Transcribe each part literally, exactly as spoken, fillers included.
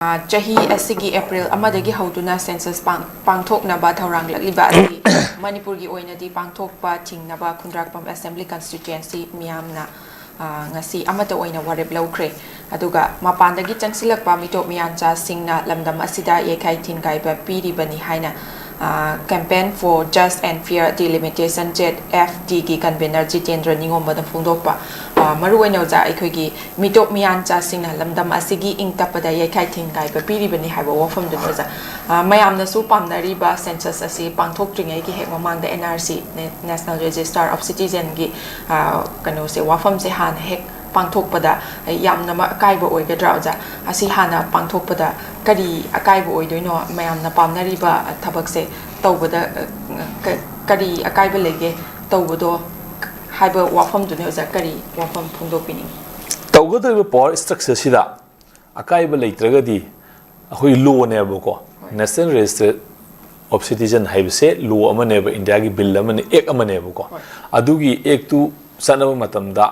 ꯆꯍꯤ ꯑꯁꯤꯒꯤ ꯑꯦꯄ꯭ꯔꯤꯜ ꯑꯃꯗꯒꯤ ꯍꯧꯗꯨꯅ ꯁꯦꯟꯁꯁ ꯄꯥꯡꯊꯣꯛꯅꯕ ꯊꯧꯔꯥꯡꯂꯛꯂꯤꯕ ꯑꯁꯤ ꯃꯅꯤꯄꯨꯔꯒꯤ ꯑꯣꯏꯅꯗꯤ ꯄꯥꯡꯊꯣꯛꯄ ꯊꯤꯡꯅꯕ ꯈꯨꯟꯗ꯭ꯔꯥꯛꯄꯝ ꯑꯦꯁꯦꯝꯕ꯭ꯂꯤ ꯀꯟꯁꯇꯤꯇ꯭ꯋꯦꯟꯁꯤ ꯃꯤꯌꯥꯝꯅ ꯉꯁꯤ ꯑꯃꯠꯇ ꯑꯣꯏꯅ ꯋꯥꯔꯦꯞ ꯂꯧꯈ꯭ꯔꯦ꯫ ꯑꯗꯨꯒ ꯃꯄꯥꯟꯗꯒꯤ ꯆꯪꯁꯤꯜꯂꯛꯄ ꯃꯤꯇꯣꯞ ꯃꯤꯌꯥꯟꯆꯥꯁꯤꯡꯅ ꯂꯝꯗꯝ ꯑꯁꯤꯗ ꯌꯩꯈꯥꯏ ꯊꯤꯟꯒꯥꯏꯕ ꯄꯤꯔꯤꯕꯅꯤ ꯍꯥꯏꯅ Campaign for Just and Fair Delimitation, J F ꯗꯤꯒꯤ ꯀꯟꯚꯦꯅꯔ ꯖꯤꯇꯦꯟꯗ꯭ꯔ ꯅꯤꯉꯣꯝꯕꯅ ꯐꯣꯡꯗꯣꯛꯄ꯫ ꯃꯔꯨꯑꯣꯏꯅ ꯑꯣꯖꯥ, ꯑꯩꯈꯣꯏꯒꯤ ꯃꯤꯇꯣꯞ ꯃꯤꯌꯥꯟꯆꯥꯁꯤꯡꯅ ꯂꯝꯗꯝ ꯑꯁꯤꯒꯤ ꯏꯪ ꯇꯞꯄꯗ ꯌꯩꯈꯥꯏ ꯊꯤꯟꯒꯥꯏꯕ ꯄꯤꯔꯤꯕꯅꯤ ꯍꯥꯏꯕ ꯋꯥꯐꯝꯗꯨꯅꯤ ꯑꯣꯖꯥ꯫ ꯃꯌꯥꯝꯅꯁꯨ ꯄꯥꯝꯅꯔꯤꯕ ꯁꯦꯟꯁꯁ ꯑꯁꯤ ꯄꯥꯡꯊꯣꯛꯇ꯭ꯔꯤꯉꯩꯒꯤ ꯍꯦꯛ ꯃꯃꯥꯡꯗ N R C, National Register of Citizenꯒꯤ ꯀꯩꯅꯣꯁꯦ, ꯋꯥꯐꯝꯁꯦ ꯍꯥꯟꯅ ꯍꯦꯛ ꯄꯥꯡꯊꯣꯛꯄꯗ ꯌꯥꯝꯅꯃꯛ ꯑꯀꯥꯏꯕ ꯑꯣꯏꯒꯗ꯭ꯔꯥ ꯑꯣꯖꯥ? ꯑꯁꯤ ꯍꯥꯟꯅ ꯄꯥꯡꯊꯣꯛꯄꯗ ꯀꯔꯤ ꯑꯀꯥꯏꯕ ꯑꯣꯏꯗꯣꯏꯅꯣ? ꯃꯌꯥꯝꯅ ꯄꯥꯝꯅꯔꯤꯕ ꯊꯕꯛꯁꯦ ꯇꯧꯕꯗ ꯀꯔꯤ ꯑꯀꯥꯏꯕ ꯂꯩꯒꯦ? ꯇꯧꯕꯗꯣ ꯍꯥꯏꯕ ꯋꯥꯐꯝꯗꯨꯅꯦ ꯑꯣꯖꯥ꯫ ꯀꯔꯤ ꯋꯥꯐꯝ ꯐꯣꯡꯗꯣꯛꯄꯤꯅꯤꯡꯉꯤ? ꯇꯧꯒꯗꯧꯔꯤꯕ ꯄꯋꯥꯔ ꯁ꯭ꯇ꯭ꯔꯛꯆꯔꯁꯤꯗ ꯑꯀꯥꯏꯕ ꯂꯩꯇ꯭ꯔꯒꯗꯤ ꯑꯩꯈꯣꯏ ꯂꯣꯅꯦꯕꯀꯣ꯫ National Register of Citizen ꯍꯥꯏꯕꯁꯦ ꯂꯣ ꯑꯃꯅꯦꯕ, ꯏꯟꯗꯤꯌꯥꯒꯤ ꯕꯤꯜ ꯑꯃꯅꯦ, ꯑꯦꯛ ꯑꯃꯅꯦꯕꯀꯣ꯫ ꯑꯗꯨꯒꯤ ꯑꯦꯛꯇꯨ ꯆꯠꯅꯕ ꯃꯇꯝꯗ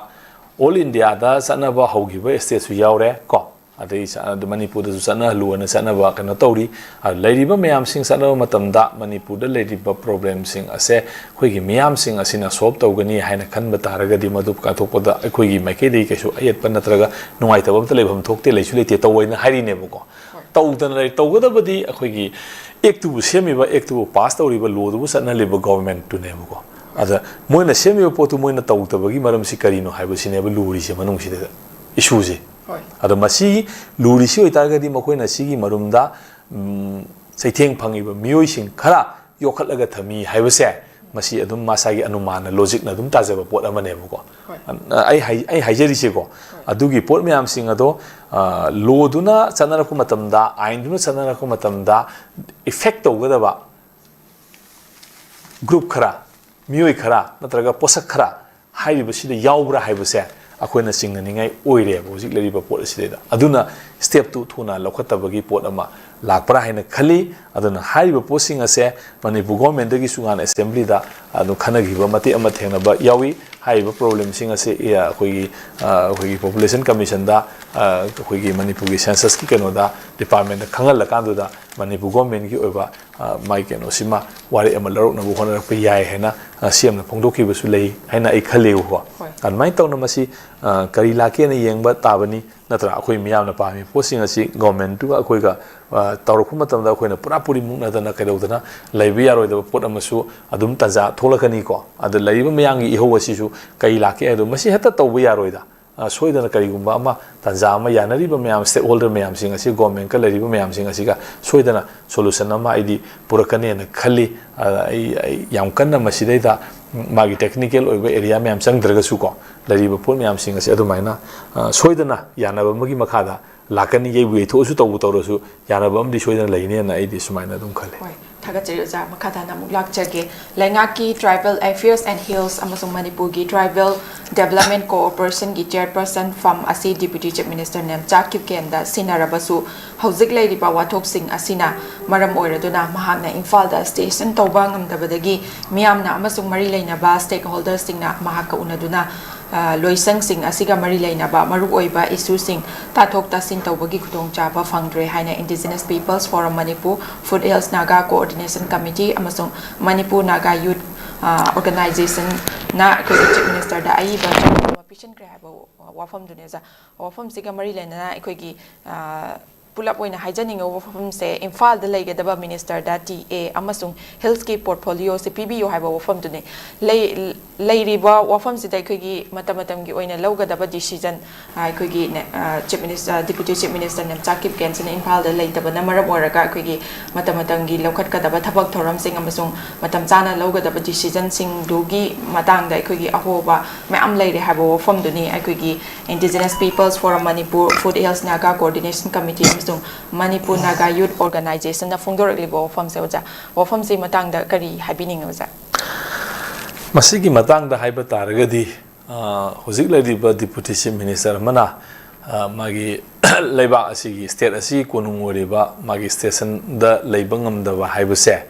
ꯑꯣꯜ ꯏꯟꯗꯤꯌꯥꯗ ꯆꯠꯅꯕ ꯍꯧꯈꯤꯕ ꯁ꯭ꯇꯦꯠꯁꯨ ꯌꯥꯎꯔꯦ ꯀꯣ꯫ ꯑꯗꯩ ꯃꯅꯤꯄꯨꯔꯗꯁꯨ ꯆꯠꯅꯍꯜꯂꯨꯅ ꯆꯠꯅꯕ ꯀꯩꯅꯣ ꯇꯧꯔꯤ꯫ ꯂꯩꯔꯤꯕ ꯃꯌꯥꯝꯁꯤꯡ ꯆꯠꯅꯕ ꯃꯇꯝꯗ ꯃꯅꯤꯄꯨꯔꯗ ꯂꯩꯔꯤꯕ ꯄ꯭ꯔꯣꯕ꯭ꯂꯦꯝꯁꯤꯡ ꯑꯁꯦ ꯑꯩꯈꯣꯏꯒꯤ ꯃꯤꯌꯥꯝꯁꯤꯡ ꯑꯁꯤꯅ ꯁꯣꯜꯕ ꯇꯧꯒꯅꯤ ꯍꯥꯏꯅ ꯈꯟꯕ ꯇꯥꯔꯒꯗꯤ ꯃꯗꯨ ꯀꯥꯏꯊꯣꯛꯄꯗ ꯑꯩꯈꯣꯏꯒꯤ ꯃꯥꯏꯀꯩꯗꯒꯤ ꯀꯩꯁꯨ ꯑꯌꯦꯠꯄ ꯅꯠꯇ꯭ꯔꯒ ꯅꯨꯡꯉꯥꯏꯇꯕ ꯑꯝꯇ ꯂꯩꯐꯝ ꯊꯣꯛꯇꯦ, ꯂꯩꯁꯨ ꯂꯩꯇꯦ, ꯇꯧꯑꯣꯏꯅ ꯍꯥꯏꯔꯤꯅꯦꯕꯀꯣ꯫ ꯇꯧꯗꯅ ꯂꯩ꯫ ꯇꯧꯒꯗꯕꯗꯤ ꯑꯩꯈꯣꯏꯒꯤ ꯑꯦꯛꯇꯨꯕꯨ ꯁꯦꯝꯃꯤꯕ, ꯑꯦꯛꯇꯨꯕꯨ ꯄꯥꯁ ꯇꯧꯔꯤꯕ, ꯂꯣꯗꯨꯕꯨ ꯆꯠꯅꯍꯜꯂꯤꯕ ꯒꯣꯚꯔꯟꯃꯦꯟꯠꯇꯨꯅꯦꯕꯀꯣ꯫ ꯑꯗ ꯃꯣꯏꯅ ꯁꯦꯝꯃꯤꯕ ꯄꯣꯠꯇꯨ ꯃꯣꯏꯅ ꯇꯧꯗꯕꯒꯤ ꯃꯔꯝꯁꯤ ꯀꯔꯤꯅꯣ ꯍꯥꯏꯕꯁꯤꯅꯦꯕ ꯂꯨꯔꯤꯁꯦ ꯃꯅꯨꯡꯁꯤꯗ, ꯏꯁꯨꯁꯦ꯫ ꯑꯗꯣ ꯃꯁꯤ ꯂꯨꯔꯤꯁꯤ ꯑꯣꯏꯇꯥꯔꯒꯗꯤ ꯃꯈꯣꯏꯅ ꯁꯤꯒꯤ ꯃꯔꯨꯝꯗ ꯆꯩꯊꯦꯡ ꯐꯪꯉꯤꯕ ꯃꯤꯑꯣꯏꯁꯤꯡ ꯈꯔ ꯌꯣꯛꯈꯠꯂꯒ ꯊꯝꯃꯤ ꯍꯥꯏꯕꯁꯦ, ꯃꯁꯤ ꯑꯗꯨꯝ ꯃꯁꯥꯒꯤ ꯑꯅꯨꯃꯥꯟꯅ, ꯂꯣꯖꯤꯛꯅ ꯑꯗꯨꯝ ꯇꯥꯖꯕ ꯄꯣꯠ ꯑꯃꯅꯦꯕꯀꯣ꯫ ꯑꯩ ꯍꯥꯏ-, ꯑꯩ ꯍꯥꯏꯖꯔꯤꯁꯦꯀꯣ, ꯑꯗꯨꯒꯤ ꯄꯣꯠ ꯃꯌꯥꯝꯁꯤꯡ ꯑꯗꯣ, ꯑ, ꯂꯣꯗꯨꯅ ꯆꯠꯅꯔꯛꯄ ꯃꯇꯝꯗ, ꯑꯥꯏꯟꯗꯨꯅ ꯆꯠꯅꯔꯛꯄ ꯃꯇꯝꯗ ꯏꯐꯦꯛ ꯇꯧꯒꯗꯕ ꯒ꯭ꯔꯨꯞ ꯈꯔ, ꯃꯤꯑꯣꯏ ꯈꯔ ꯅꯠꯇ꯭ꯔꯒ ꯄꯣꯠꯁꯛ ꯈꯔ ꯍꯥꯏꯔꯤꯕꯁꯤꯗ ꯌꯥꯎꯕ꯭ꯔꯥ ꯍꯥꯏꯕꯁꯦ ꯑꯩꯈꯣꯏꯅ ꯆꯤꯡꯅꯅꯤꯡꯉꯥꯏ ꯑꯣꯏꯔꯦꯕ ꯍꯧꯖꯤꯛ ꯂꯩꯔꯤꯕ ꯄꯣꯠ ꯑꯁꯤꯗꯩꯗ꯫ ꯑꯗꯨꯅ ꯁ꯭ꯇꯦꯞꯇꯨ ꯊꯨꯅ ꯂꯧꯈꯠꯇꯕꯒꯤ ꯄꯣꯠ ꯑꯃ ꯂꯥꯛꯄ꯭ꯔꯥ ꯍꯥꯏꯅ ꯈꯜꯂꯤ꯫ ꯑꯗꯨꯅ ꯍꯥꯏꯔꯤꯕ ꯄꯣꯠꯁꯤꯡ ꯑꯁꯦ ꯃꯅꯤꯄꯨꯔ ꯒꯣꯔꯃꯦꯟꯗꯒꯤꯁꯨ ꯉꯥꯟ ꯑꯦꯁꯦꯝꯕ꯭ꯂꯤꯗ ꯑꯗꯨꯝ ꯈꯟꯅꯈꯤꯕ ꯃꯇꯦꯛ ꯑꯃ ꯊꯦꯡꯅꯕ ꯌꯥꯎꯏ꯫ ꯍꯥꯏꯔꯤꯕ ꯄ꯭ꯔꯣꯕ꯭ꯂꯦꯝꯁꯤꯡ ꯑꯁꯦ, ꯑꯦ, ꯑꯩꯈꯣꯏꯒꯤ, ꯑ, ꯑꯩꯈꯣꯏꯒꯤ ꯄꯣꯄꯨꯂꯦꯁꯟ ꯀꯃꯤꯁꯟꯗ, ꯑ, ꯑꯩꯈꯣꯏꯒꯤ ꯃꯅꯤꯄꯨꯔꯒꯤ ꯁꯦꯟꯁꯁꯀꯤ ꯀꯩꯅꯣꯗ, ꯗꯤꯄꯥꯔꯠꯃꯦꯟꯗ ꯈꯪꯍꯜꯂꯀꯥꯟꯗꯨꯗ ꯃꯅꯤꯄꯨꯔ ꯒꯣꯔꯃꯦꯟꯒꯤ ꯑꯣꯏꯕ, ꯑ, ꯃꯥꯒꯤ ꯀꯩꯅꯣꯁꯤꯃ ꯋꯥꯔꯦꯞ ꯑꯃ ꯂꯧꯔꯛꯅꯕ ꯍꯣꯠꯅꯔꯛꯄ ꯌꯥꯏ ꯍꯥꯏꯅ, ꯑ, ꯁꯤ ꯑꯦꯝꯅ ꯐꯣꯡꯗꯣꯛꯈꯤꯕꯁꯨ ꯂꯩ ꯍꯥꯏꯅ ꯑꯩ ꯈꯜꯂꯦꯕꯀꯣ꯫ ꯍꯣꯏ꯫ ꯑꯗꯨꯃꯥꯏꯅ ꯇꯧꯅ ꯃꯁꯤ, ꯑ, ꯀꯔꯤ ꯂꯥꯛꯀꯦꯅ ꯌꯦꯡꯕ ꯇꯥꯕꯅꯤ, ꯅꯠꯇ꯭ꯔꯥ? ꯑꯩꯈꯣꯏ ꯃꯤꯌꯥꯝꯅ ꯄꯥꯝꯃꯤꯕ ꯄꯣꯠꯁꯤꯡ ꯑꯁꯤ ꯒꯣꯔꯃꯦꯟꯗꯨꯒ ꯑꯩꯈꯣꯏꯒ, ꯑ, ꯇꯧꯔꯛꯄ ꯃꯇꯝꯗ ꯑꯩꯈꯣꯏꯅ ꯄꯨꯔꯥ ꯄꯨꯔꯤ ꯃꯨꯛꯅꯗꯅ ꯀꯩꯗꯧꯗꯅ ꯂꯩꯕ ꯌꯥꯔꯣꯏꯗꯕ ꯄꯣꯠ ꯑꯃꯁꯨ ꯑꯗꯨꯝ ꯇꯥꯟꯖꯥ ꯊꯣꯛꯂꯛꯀꯅꯤꯀꯣ꯫ ꯑꯗ ꯂꯩꯔꯤꯕ ꯃꯌꯥꯝꯒꯤ ꯏꯍꯧ ꯑꯁꯤꯁꯨ ꯀꯔꯤ ꯂꯥꯛꯀꯦ ꯍꯥꯏꯗꯣ ꯃꯁꯤ ꯍꯦꯛꯇ ꯇꯧꯕ ꯌꯥꯔꯣꯏꯗ꯫ ꯑ, ꯁꯣꯏꯗꯅ ꯀꯔꯤꯒꯨꯝꯕ ꯑꯃ ꯇꯥꯟꯖꯥ ꯑꯃ ꯌꯥꯅꯔꯤꯕ ꯃꯌꯥꯝ, ꯁ꯭ꯇꯦꯛꯍꯣꯜꯗꯔ ꯃꯌꯥꯝꯁꯤꯡ ꯑꯁꯤ, ꯒꯣꯔꯃꯦꯟꯀ ꯂꯩꯔꯤꯕ ꯃꯌꯥꯝꯁꯤꯡ ꯑꯁꯤꯒ ꯁꯣꯏꯗꯅ ꯁꯣꯂꯨꯁꯟ ꯑꯃ ꯑꯩꯗꯤ ꯄꯨꯔꯛꯀꯅꯦꯅ ꯈꯜꯂꯤ꯫ ꯑ, ꯑꯩ, ꯑꯩ ꯌꯥꯝ ꯀꯟꯅ ꯃꯁꯤꯗꯩꯗ ꯃꯥꯒꯤ ꯇꯦꯛꯅꯤꯀꯦꯜ ꯑꯣꯏꯕ ꯑꯦꯔꯤꯌꯥ ꯃꯌꯥꯝ ꯆꯪꯗ꯭ꯔꯒꯁꯨꯀꯣ, ꯂꯩꯔꯤꯕ ꯄꯣꯠ ꯃꯌꯥꯝꯁꯤꯡ ꯑꯁꯤ ꯑꯗꯨꯃꯥꯏꯅ, ꯑ, ꯁꯣꯏꯗꯅ ꯌꯥꯅꯕ ꯑꯃꯒꯤ ꯃꯈꯥꯗ ꯂꯥꯛꯀꯅꯤ꯫ ꯌꯩꯕꯨ ꯌꯩꯊꯣꯛꯑꯁꯨ ꯇꯧꯕꯨ ꯇꯧꯔꯁꯨ ꯌꯥꯅꯕ ꯑꯃꯗꯤ ꯁꯣꯏꯗꯅ ꯂꯩꯅꯦꯅ ꯑꯩꯗꯤ ꯁꯨꯃꯥꯏꯅ ꯑꯗꯨꯝ ꯈꯜꯂꯤ꯫ ꯍꯣꯏ, ꯊꯥꯒꯠꯆꯔꯤ ꯑꯣꯖꯥ꯫ ꯃꯈꯥ ꯇꯥꯅ ꯑꯃꯨꯛ ꯂꯥꯛꯆꯒꯦ꯫ ꯂꯩꯉꯥꯛꯀꯤ Tribal Affairs and Hills ꯑꯃꯁꯨꯡ ꯃꯅꯤꯄꯨꯔꯒꯤ Tribal Development Corporationꯒꯤ chairperson ꯐꯝ ꯑꯁꯤ Deputy Chief Minister ꯅꯦꯝꯆꯥ ꯀꯤꯞꯒꯦꯟꯗ ꯁꯤꯟꯅꯔꯕꯁꯨ, ꯍꯧꯖꯤꯛ ꯂꯩꯔꯤꯕ ꯋꯥꯊꯣꯛꯁꯤꯡ ꯑꯁꯤꯅ ꯃꯔꯝ ꯑꯣꯏꯔꯗꯨꯅ ꯃꯍꯥꯛꯅ ꯏꯝꯐꯥꯜꯗ station ꯇꯧꯕ ꯉꯝꯗꯕꯗꯒꯤ ꯃꯤꯌꯥꯝꯅ ꯑꯃꯁꯨꯡ ꯃꯔꯤ ꯂꯩꯅꯕ stakeholderꯁꯤꯡꯅ ꯃꯍꯥꯛꯀ ꯎꯅꯗꯨꯅ, ꯑ, ꯂꯣꯏꯁꯪꯁꯤꯡ ꯑꯁꯤꯒ ꯃꯔꯤ ꯂꯩꯅꯕ ꯃꯔꯨꯑꯣꯏꯕ issueꯁꯤꯡ ꯇꯥꯊꯣꯛ ꯇꯥꯁꯤꯟ ꯇꯧꯕꯒꯤ ꯈꯨꯗꯣꯡꯆꯥꯕ ꯐꯪꯗ꯭ꯔꯦ ꯍꯥꯏꯅ Indigenous Peoples Forum Manipur, Foot Hills Naga Coordination Committee ꯑꯃꯁꯨꯡ Manipur Naga Youth, ꯑ, Organizationꯅ ꯑꯩꯈꯣꯏꯒꯤ Chief Ministerꯗ ꯑꯏꯕ ꯆꯦꯔꯣꯜ ꯑꯃ ꯄꯤꯁꯤꯟꯈ꯭ꯔꯦ ꯍꯥꯏꯕ ꯋꯥꯐꯝꯗꯨꯅꯤ ꯑꯣꯖꯥ꯫ ꯋꯥꯐꯝꯁꯤꯒ ꯃꯔꯤ ꯂꯩꯅꯅ ꯑꯩꯈꯣꯏꯒꯤ, ꯑ, ꯄꯨꯂꯞ ꯑꯣꯏꯅ ꯍꯥꯏꯖꯅꯤꯡꯉꯤꯕ ꯋꯥꯐꯝꯁꯦ ꯏꯝꯐꯥꯜꯗ ꯂꯩꯒꯗꯕ ministerꯗ TA ꯑꯃꯁꯨꯡ hillsꯀꯤ portfolioꯁꯦ ꯄꯤꯕꯤꯌꯨ ꯍꯥꯏꯕ ꯋꯥꯐꯝꯗꯨꯅꯤ꯫ ꯂꯩ-, ꯂꯩꯔꯤꯕ ꯋꯥꯐꯝꯁꯤꯗ ꯑꯩꯈꯣꯏꯒꯤ ꯃꯇꯝ ꯃꯇꯝꯒꯤ ꯑꯣꯏꯅ ꯂꯧꯒꯗꯕ decision, ꯑ, ꯑꯩꯈꯣꯏꯒꯤ ꯅꯦ-, ꯑ, Chief Minister, Deputy Chief Minister Nemcha ꯀꯤꯞꯒꯦꯟꯁꯤꯅ ꯏꯝꯐꯥꯜꯗ ꯂꯩꯇꯕꯅ ꯃꯔꯝ ꯑꯣꯏꯔꯒ ꯑꯩꯈꯣꯏꯒꯤ ꯃꯇꯝ ꯃꯇꯝꯒꯤ ꯂꯧꯈꯠꯀꯗꯕ ꯊꯕꯛ ꯊꯧꯔꯝꯁꯤꯡ ꯑꯃꯁꯨꯡ ꯃꯇꯝ ꯆꯥꯅ ꯂꯧꯒꯗꯕ decisionꯁꯤꯡꯗꯨꯒꯤ ꯃꯇꯥꯡꯗ ꯑꯩꯈꯣꯏꯒꯤ ꯑꯍꯣꯕ ꯃꯌꯥꯝ ꯂꯩꯔꯦ ꯍꯥꯏꯕ ꯋꯥꯐꯝꯗꯨꯅꯤ꯫ ꯑꯩꯈꯣꯏꯒꯤ Indigenous Peoples Forum Manipur, Foot Hills Naga Coordination Committee ꯑꯃꯁꯨꯡ Manipur Naga Youth Organizationꯅ ꯐꯣꯡꯗꯣꯔꯛꯂꯤꯕ ꯋꯥꯐꯝꯁꯦ ꯑꯣꯖꯥ, ꯋꯥꯐꯝꯁꯤ ꯃꯇꯥꯡꯗ ꯀꯔꯤ ꯍꯥꯏꯕꯤꯅꯤꯡꯉꯤ ꯑꯣꯖꯥ? ꯃꯁꯤꯒꯤ ꯃꯇꯥꯡꯗ ꯍꯥꯏꯕ ꯇꯥꯔꯒꯗꯤ, ꯑ, ꯍꯧꯖꯤꯛ ꯂꯩꯔꯤꯕ Deputy Chief Minister ꯑꯃꯅ, ꯑ, ꯃꯥꯒꯤ ꯂꯩꯕꯥꯛ ꯑꯁꯤꯒꯤ, state ꯑꯁꯤꯒꯤ ꯀꯣꯅꯨꯡ ꯑꯣꯏꯔꯤꯕ ꯃꯥꯒꯤ stationꯗ ꯂꯩꯕ ꯉꯝꯗꯕ ꯍꯥꯏꯕꯁꯦ,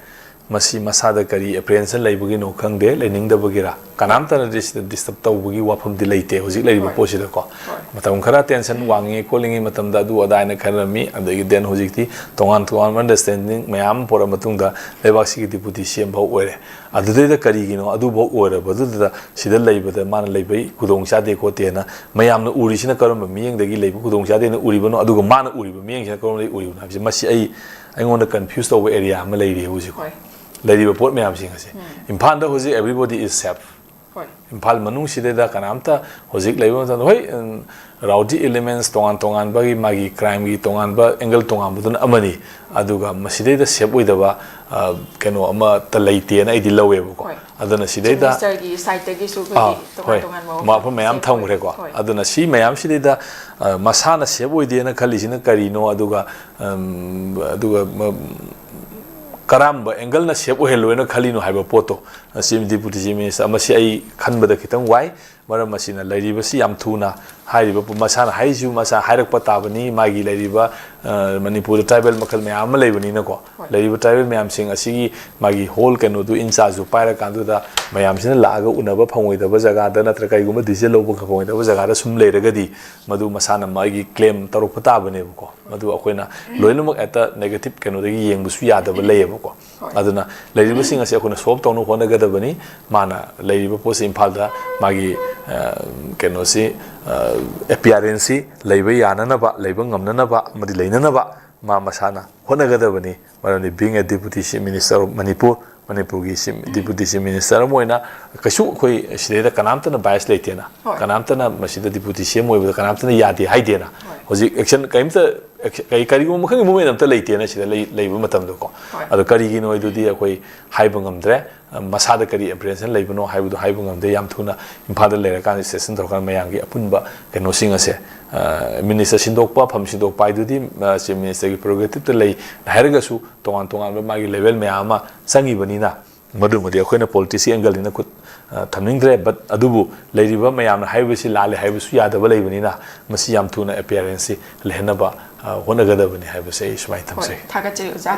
ꯃꯁꯤ ꯃꯁꯥꯗ ꯀꯔꯤ apprehension ꯂꯩꯕꯒꯤꯅꯣ ꯈꯪꯗꯦ, ꯂꯩꯅꯤꯡꯗꯕꯒꯤꯔ, ꯀꯅꯥꯝꯇꯅꯗꯤ ꯁꯤꯗ disturb ꯇꯧꯕꯒꯤ ꯋꯥꯐꯝꯗꯤ ꯂꯩꯇꯦ ꯍꯧꯖꯤꯛ ꯂꯩꯔꯤꯕ ꯍꯣꯏ꯫ ꯄꯣꯠꯁꯤꯗꯀꯣ꯫ ꯍꯣꯏ꯫ ꯃꯇꯝ ꯈꯔ tension ꯋꯥꯡꯉꯤ ꯈꯣꯠꯂꯤꯉꯩ ꯃꯇꯝꯗ ꯑꯗꯨ ꯑꯗꯥ ꯍꯥꯏꯅ ꯈꯟꯅꯔꯝꯃꯤ, ꯑꯗꯒꯤ then ꯍꯧꯖꯤꯛꯇꯤ ꯇꯣꯉꯥꯟ ꯇꯣꯉꯥꯟꯕ understanding ꯃꯌꯥꯝ ꯑꯃ ꯄꯨꯔꯛꯑ ꯃꯇꯨꯡꯗ ꯂꯩꯕꯥꯛꯁꯤꯒꯤ Deputy C M ꯐꯥꯎ ꯑꯣꯏꯔꯦ꯫ ꯑꯗꯨꯗꯩꯗ ꯀꯔꯤꯒꯤꯅꯣ ꯑꯗꯨꯐꯥꯎ ꯑꯣꯏꯔꯕꯗꯨꯗ ꯁꯤꯗ ꯂꯩꯕꯗ ꯃꯥꯅ ꯂꯩꯕꯩ ꯈꯨꯗꯣꯡ ꯆꯥꯗꯦ ꯈꯣꯠꯇꯦꯅ ꯃꯌꯥꯝꯅ ꯎꯔꯤꯁꯤꯅ ꯀꯔꯝꯕ ꯃꯤꯠꯌꯦꯡꯗꯒꯤ ꯂꯩꯕ ꯈꯨꯗꯣꯡ ꯆꯥꯗꯦꯅ ꯎꯔꯤꯕꯅꯣ, ꯑꯗꯨꯒ ꯃꯥꯅ ꯎꯔꯤꯕ ꯃꯤꯠꯌꯦꯡꯁꯤꯅ ꯀꯔꯝꯕꯗꯒꯤ ꯎꯔꯤꯕꯅꯣ ꯍꯥꯏꯕꯁꯦ, ꯃꯁꯤ ꯑꯩ, ꯑꯩꯉꯣꯟꯗ confuse ꯇꯧꯕ area ꯑꯃ ꯂꯩꯔꯤ ꯍꯧꯖꯤꯛ꯫ ꯍꯣꯏ꯫ ꯂꯩꯔꯤꯕ ꯄꯣꯠ ꯃꯌꯥꯝꯁꯤꯡ ꯑꯁꯦ꯫ ꯎꯝ꯫ ꯏꯝꯐꯥꯜꯗ ꯍꯧꯖꯤꯛ everybody is safe꯫ ꯍꯣꯏ꯫ ꯏꯝꯐꯥꯜ ꯃꯅꯨꯡꯁꯤꯗꯩꯗ ꯀꯅꯥꯝꯇ ꯍꯧꯖꯤꯛ ꯂꯩꯕ ꯃꯇꯝꯗ, ꯍꯣꯏ, ꯎꯝ, rowdy elements ꯇꯣꯉꯥꯟ ꯇꯣꯉꯥꯟꯕꯒꯤ ꯃꯥꯒꯤ crimeꯒꯤ ꯇꯣꯉꯥꯟꯕ angle ꯇꯣꯉꯥꯟꯕꯗꯨꯅ ꯑꯃꯅꯤ, ꯑꯗꯨꯒ ꯃꯁꯤꯗꯩꯗ safe ꯑꯣꯏꯗꯕ, ꯑ, ꯀꯩꯅꯣ ꯑꯃꯠꯇ ꯂꯩꯇꯦꯅ ꯑꯩꯗꯤ ꯂꯧꯋꯦꯕꯀꯣ꯫ ꯍꯣꯏ꯫ ꯑꯗꯨꯅ Chief ꯁꯤꯗꯩꯗ Ministerꯒꯤ sideꯇꯒꯤꯁꯨ ꯑꯩꯈꯣꯏꯒꯤ ꯑꯥ, ꯇꯣꯉꯥꯟ ꯍꯣꯏ꯫ ꯇꯣꯉꯥꯟꯕ ꯃꯐꯝ ꯃꯌꯥꯝ safe ꯑꯣꯏ꯫ ꯊꯝꯈ꯭ꯔꯦꯀꯣ꯫ ꯍꯣꯏ꯫ ꯑꯗꯨꯅ ꯁꯤ ꯃꯌꯥꯝꯁꯤꯗꯩꯗ, ꯑ, ꯃꯁꯥꯅ safe ꯑꯣꯏꯗꯦꯅ ꯈꯜꯂꯤꯁꯤꯅ ꯀꯔꯤꯅꯣ, ꯑꯗꯨꯒ, ꯎꯝ, ꯑꯗꯨꯒ, ꯎꯝ, ꯀꯔꯝꯕ angleꯅ safe ꯑꯣꯏꯍꯜꯂꯣꯏꯅ ꯈꯜꯂꯤꯅꯣ ꯍꯥꯏꯕ ꯄꯣꯠꯇꯣ, ꯑ, Chief, Deputy Chief Minister, ꯃꯁꯤ ꯑꯩ ꯈꯟꯕꯗ ꯈꯤꯇꯪ ꯋꯥꯏ꯫ ꯃꯔꯝ ꯑꯁꯤꯅ ꯂꯩꯔꯤꯕꯁꯤ ꯌꯥꯝ ꯊꯨꯅ ꯍꯥꯏꯔꯤꯕ ꯄꯣ-, ꯃꯁꯥꯅ ꯍꯥꯏꯔꯤꯁꯤꯁꯨ ꯃꯁꯥ ꯍꯥꯏꯔꯛꯄ ꯇꯥꯕꯅꯤ, ꯃꯥꯒꯤ ꯂꯩꯔꯤꯕ, ꯑ, ꯃꯅꯤꯄꯨꯔꯗ tribal ꯃꯈꯜ ꯃꯌꯥꯝ ꯑꯃ ꯂꯩꯕꯅꯤꯅꯀꯣ꯫ ꯍꯣꯏ꯫ ꯂꯩꯔꯤꯕ tribal ꯃꯌꯥꯝꯁꯤꯡ ꯑꯁꯤꯒꯤ ꯃꯥꯒꯤ whole ꯀꯩꯅꯣꯗꯨ in chargeꯗꯨ ꯄꯥꯏꯔꯀꯥꯟꯗꯨꯗ ꯃꯌꯥꯝꯁꯤꯅ ꯂꯥꯛꯑꯒ ꯎꯅꯕ ꯐꯪꯉꯣꯏꯗꯕ ꯖꯒꯥꯗ ꯅꯠꯇ꯭ꯔꯒ ꯀꯔꯤꯒꯨꯝꯕ decision ꯂꯧꯕ ꯐꯪꯉꯣꯏꯗꯕ ꯖꯒꯥꯗ ꯁꯨꯝ ꯂꯩꯔꯒꯗꯤ ꯃꯗꯨ ꯃꯁꯥꯅ ꯃꯥꯒꯤ claim ꯇꯧꯔꯛꯄ ꯇꯥꯕꯅꯦꯕꯀꯣ꯫ ꯃꯗꯨ ꯑꯩꯈꯣꯏꯅ ꯂꯣꯏꯅꯃꯛ ꯍꯦꯛꯇ negative ꯀꯩꯅꯣꯗꯒꯤ ꯌꯦꯡꯕꯁꯨ ꯌꯥꯗꯕ ꯂꯩꯌꯦꯕꯀꯣ꯫ ꯍꯣꯏ꯫ ꯑꯗꯨꯅ ꯂꯩꯔꯤꯕꯁꯤꯡ ꯑꯁꯤ ꯑꯩꯈꯣꯏꯅ solve ꯇꯧꯅꯕ ꯍꯣꯠꯅꯒꯗꯕꯅꯤ꯫ ꯃꯥꯅ ꯂꯩꯔꯤꯕ ꯄꯣꯠꯁꯤ ꯏꯝꯐꯥꯜꯗ ꯃꯥꯒꯤ, ꯑ, ꯀꯩꯅꯣꯁꯤ, ꯑ, appearanceꯁꯤ ꯂꯩꯕ ꯌꯥꯅꯅꯕ, ꯂꯩꯕ ꯉꯝꯅꯅꯕ ꯑꯃꯗꯤ ꯂꯩꯅꯅꯕ ꯃꯥ ꯃꯁꯥꯅ ꯍꯣꯠꯅꯒꯗꯕꯅꯤ꯫ ꯃꯔꯝꯗꯤ being a Deputy Chief Minister of Manipur, ꯃꯅꯤꯄꯨꯔꯒꯤ Chief, Deputy Chief Minister ꯑꯃ ꯑꯣꯏꯅ ꯀꯩꯁꯨ ꯑꯩꯈꯣꯏ ꯁꯤꯗꯩꯗ ꯀꯅꯥꯝꯇꯅ bias ꯂꯩꯇꯦꯅ, ꯍꯣꯏ꯫ ꯀꯅꯥꯝꯇꯅ ꯃꯁꯤꯗ Deputy C M ꯑꯣꯏꯕꯗ ꯀꯅꯥꯝꯇꯅ ꯌꯥꯗꯦ ꯍꯥꯏꯗꯦꯅ꯫ ꯍꯣꯏ꯫ ꯍꯧꯖꯤꯛ action ꯀꯔꯤꯝꯇ, action, ꯀꯔꯤ-, ꯀꯔꯤꯒꯨꯝꯕ ꯃꯈꯜꯒꯤ movement ꯑꯝꯇ ꯂꯩꯇꯦꯅ ꯁꯤꯗ ꯂꯩ-, ꯂꯩꯕ ꯃꯇꯝꯗꯀꯣ꯫ ꯍꯣꯏ꯫ ꯑꯗꯣ ꯀꯔꯤꯒꯤꯅꯣ ꯍꯥꯏꯗꯨꯗꯤ ꯑꯩꯈꯣꯏ ꯍꯥꯏꯕ ꯉꯝꯗ꯭ꯔꯦ꯫ ꯃꯁꯥꯗ ꯀꯔꯤ apprehension ꯂꯩꯕꯅꯣ ꯍꯥꯏꯕꯗꯨ ꯍꯥꯏꯕ ꯉꯝꯗꯦ꯫ ꯌꯥꯝ ꯊꯨꯅ ꯏꯝꯐꯥꯜꯗ ꯂꯩꯔꯀꯥꯟꯗ station ꯇꯧꯔꯀꯥꯟꯗ ꯃꯌꯥꯝꯒꯤ ꯑꯄꯨꯟꯕ ꯀꯩꯅꯣꯁꯤꯡ ꯑꯁꯦ, ꯑ, minister ꯁꯤꯟꯗꯣꯛꯄ, ꯐꯝ ꯁꯤꯟꯗꯣꯛꯄ ꯍꯥꯏꯗꯨꯗꯤ, ꯑ, Chief Ministerꯒꯤ prerogativeꯇ ꯂꯩ ꯍꯥꯏꯔꯒꯁꯨ ꯇꯣꯉꯥꯟ ꯇꯣꯉꯥꯟꯕ ꯃꯥꯒꯤ level ꯃꯌꯥꯝ ꯑꯃ ꯆꯪꯉꯤꯕꯅꯤꯅ, ꯃꯗꯨꯃꯗꯤ ꯑꯩꯈꯣꯏꯅ ꯄꯣꯂꯤꯇꯤꯛꯁꯀꯤ ꯑꯦꯡꯒꯜꯅꯤꯅ ꯈꯨꯠ ꯑ, ꯊꯝꯅꯤꯡꯗ꯭ꯔꯦ꯫ ꯕꯠ ꯑꯗꯨꯕꯨ ꯂꯩꯔꯤꯕ ꯃꯌꯥꯝꯅ ꯍꯥꯏꯕꯁꯤ ꯂꯥꯜꯂꯦ ꯍꯥꯏꯕꯁꯨ ꯌꯥꯗꯕ ꯂꯩꯕꯅꯤꯅ, ꯃꯁꯤ ꯌꯥꯝ ꯊꯨꯅ ꯑꯦꯄꯤꯌꯔꯦꯟꯁꯁꯤ ꯂꯩꯍꯟꯅꯕ ꯑ, ꯍꯣꯠꯅꯒꯗꯕꯅꯤ ꯍꯥꯏꯕꯁꯦ ꯑꯩ ꯁꯨꯃꯥꯏꯅ ꯊꯝꯖꯩ꯫ ꯊꯥꯒꯠꯆꯔꯤ ꯑꯣꯖꯥ꯫